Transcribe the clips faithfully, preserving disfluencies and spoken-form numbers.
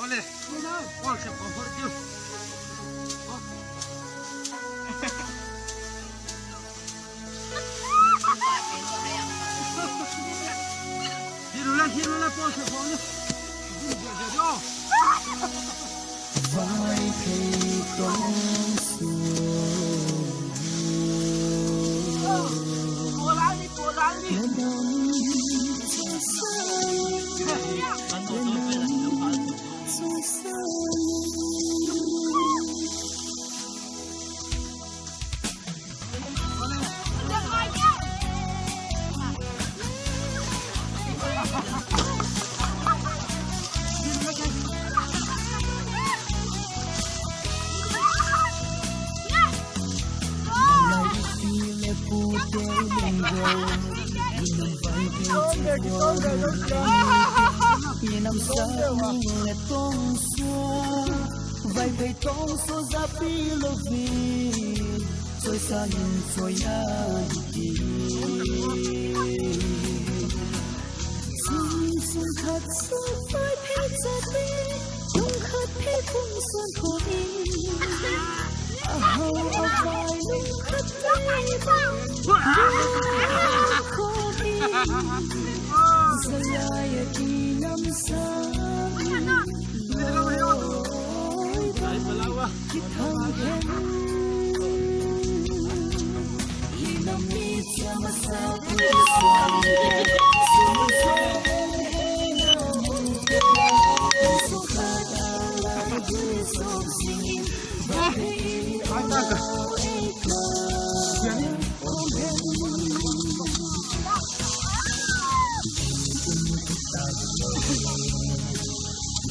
Ole, Paul se ko hor diu. Hiru le, hiru le, Paul se ko ni. Vaiphei tong sua. Inam sa ning le tong sua, Vaiphei tong sua zapi lo vi, choi sa in choi a hi ti. Sung sung khat sung Vaiphei zapi, tung khat phei tung sung ko i. A hau a vai lung khat phei tung sung ko i. Zalai a inam sa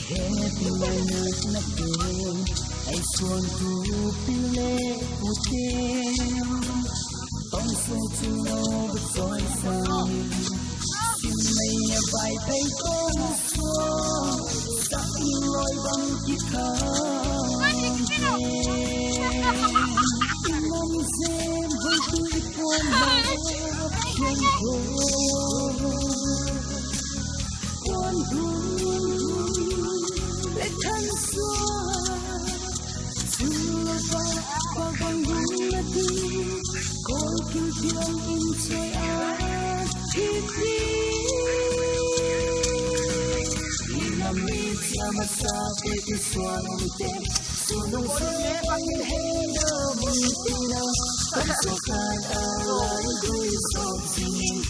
He pi le na na ke, ei suan tu pi le u ke. Tong sua chu lo ba choi sa. Sim mei a Vaiphei tong sua. Sak in loi bang ki kha. Inam sem hoi tu i puan ma. Kiang ko. Puan dum le than sua. Chun lo va, va bang dum na di. Koi kin kiang in choi a hi ti. Inam mi chia masa koi ki suan te. Sunung sung le bang in hei na mun ti na. Kan so khan a lai gui so singing.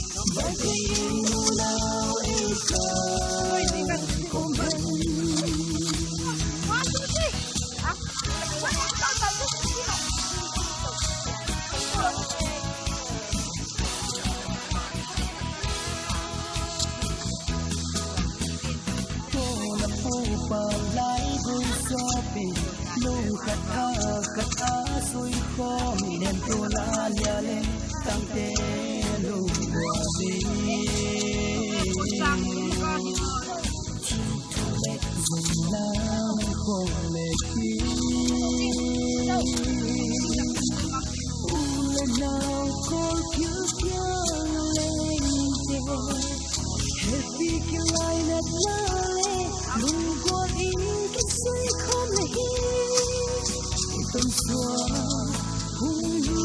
Tuna upa lai gui so pi, lung khat a khat a sui khawm i nen tuna lia le tangte lung bua zi. Thu le zung lam khawm le ki. U le nau kol kiu kiu le te. Happy ki lai na na le. Lung kua in ki sui khawm le hi. I tun sua hung lu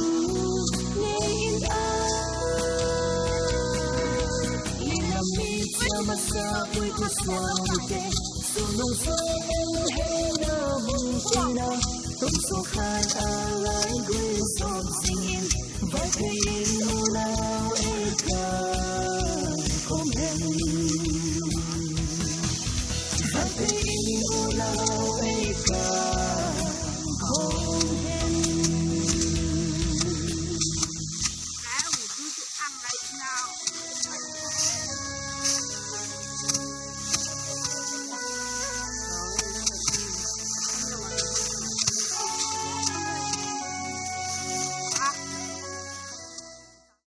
ngei in a. Inam mi chia masa pui tu suan te. Sunung sua el hei na mun ti na. Tun sua khan a lai gui so singing. Vaiphei in